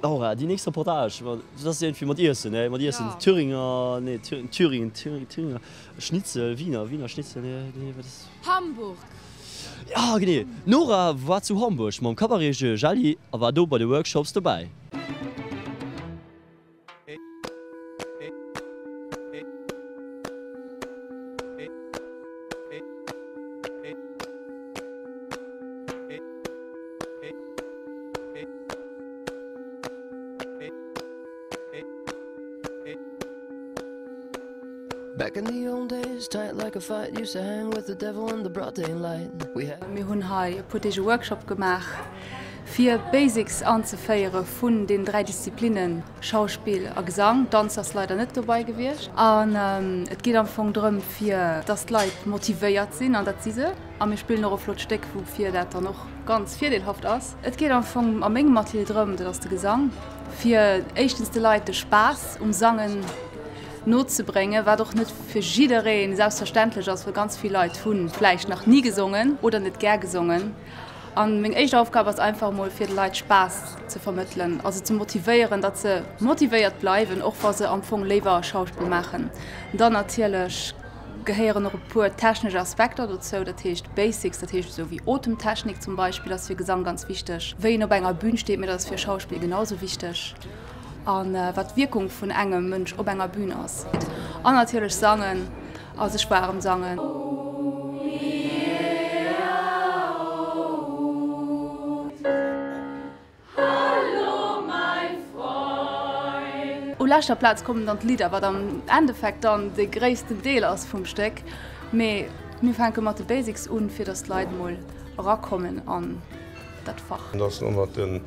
Laura, déi nächst Reportage, dat ass iergendwéi mat Iessen, ne? Mat Iessen, Thüringer, nee, Thüringen, Thüringer Schnitzel, Wiener, Wiener Schnitzel, nee, nee, wat ass. Hamburg. Ja, genee! D'Nora war zu Hamburg mam Cabaret Jeu Jelli a war do bei de Workshops dobäi. Mir hunn hei e puer Deeg e Workshop gemaach, fir Basics anzeféiere vun den 3 Disziplinnen Schauspill a Gesang. Danz ass leider net dobei gewiescht. An et geet am Fong drëm, fir dass d'Leit motivéiert sinn, an dat si se. A mir spillen och e flott Stéck, woufir dat dann och ganz virdeelhaft ass. Et geet am Fong a mengem Atelier drëm, dat ass de Gesang, fir éischtens de Leit de Spaass um Sangen nozebréngen, wat och net fir jidderee selbstverständlech ass, well ganz vill Leit hu vläicht nach ni gesongen oder net gär gesongen. A meng éischt Aufgab ass einfach emol, fir de Leit Spaass ze vermëttelen a se ze motivéieren, datt se motivéiert bleiwen, och wa se am Fong léiwer Schauspill maachen. Dann natierlech gehéieren och e puer technesch Aspekter dozou, dat heescht Basics, dat heescht esou wéi Otemtechnik zum Beispill ass fir Gesang ganz wichteg, wéi een op enger Bühn steet, mee dat ass fir Schauspill genau sou wichteg a wat d'Wierkung vun engem Mënsch op enger Bühn ass. An natierlech sangen a sech waarem sangen. Hallo mein Freund. U leschter Plaz kommen dann d'Lidder, wat am Endeffekt dann de gréissten Deel ass vum Stéck. Mee mir fänke mat de Basics un, fir dass d'Leit mol erakommen an dat Fach. Et ass och nach de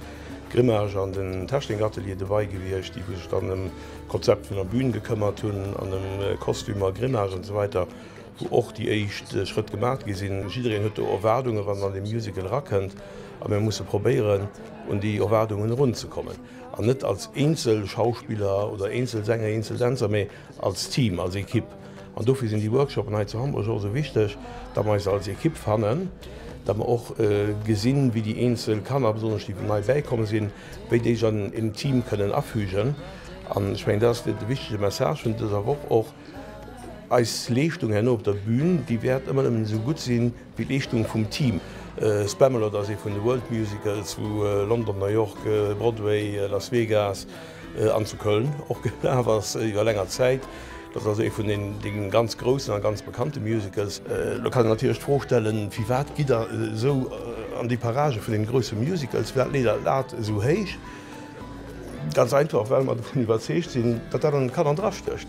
Grimage an den Technikatelier dobei gewiescht, déi wou sech dann ëm d'Konzept vun der Bühn gekëmmert hunn an ëm Kostümer, Grimage an esou weiter, wou och déi éischt Schrëtt gemaach gi sinn. Jiddereen huet do Erwaardungen, wann en an dee Musical erakënnt. A mir musse probéieren, un déi Erwaardungen erunzekommen. An net als eenzel Schauspiller oder eenzel Sänger, eenzel Dänzer, mee als Team, als Ekipp. An dofir sinn déi Workshoppen hei zu Hamburg och esou wichteg, datt mer eis als Ekipp fannen, datt mer och gesinn, wéi déi eenzel Kanner, besonnesch déi wou nei bäikomm sinn, wéi déi sech an en Team kënnen afügen. An ech mengen, dat ass de wichtege Message vun dëser Woch och, Eis Leeschtung herno op der Bühn, déi wäert ëmmer nëmmen esou gutt sinn, wéi d'Leeschtung vum Team. Spamalot ass ee vun de World Musicals, wou London, New York, Broadway, Las Vegas an zu Köln och gelaf ass iwwer länger Zäit. Dat ass also ee vun den ganz groussen a ganz bekannte Musicals. Lo kann een natierlech d'Fro stellen, Firwat gitt der esou an déi Parage vun den grousse Musicals? Firwat leet der d'Lat esou héich? Ganz einfach, well mer dovun iwwerzeegt sinn, datt dat an den Kanner drastécht.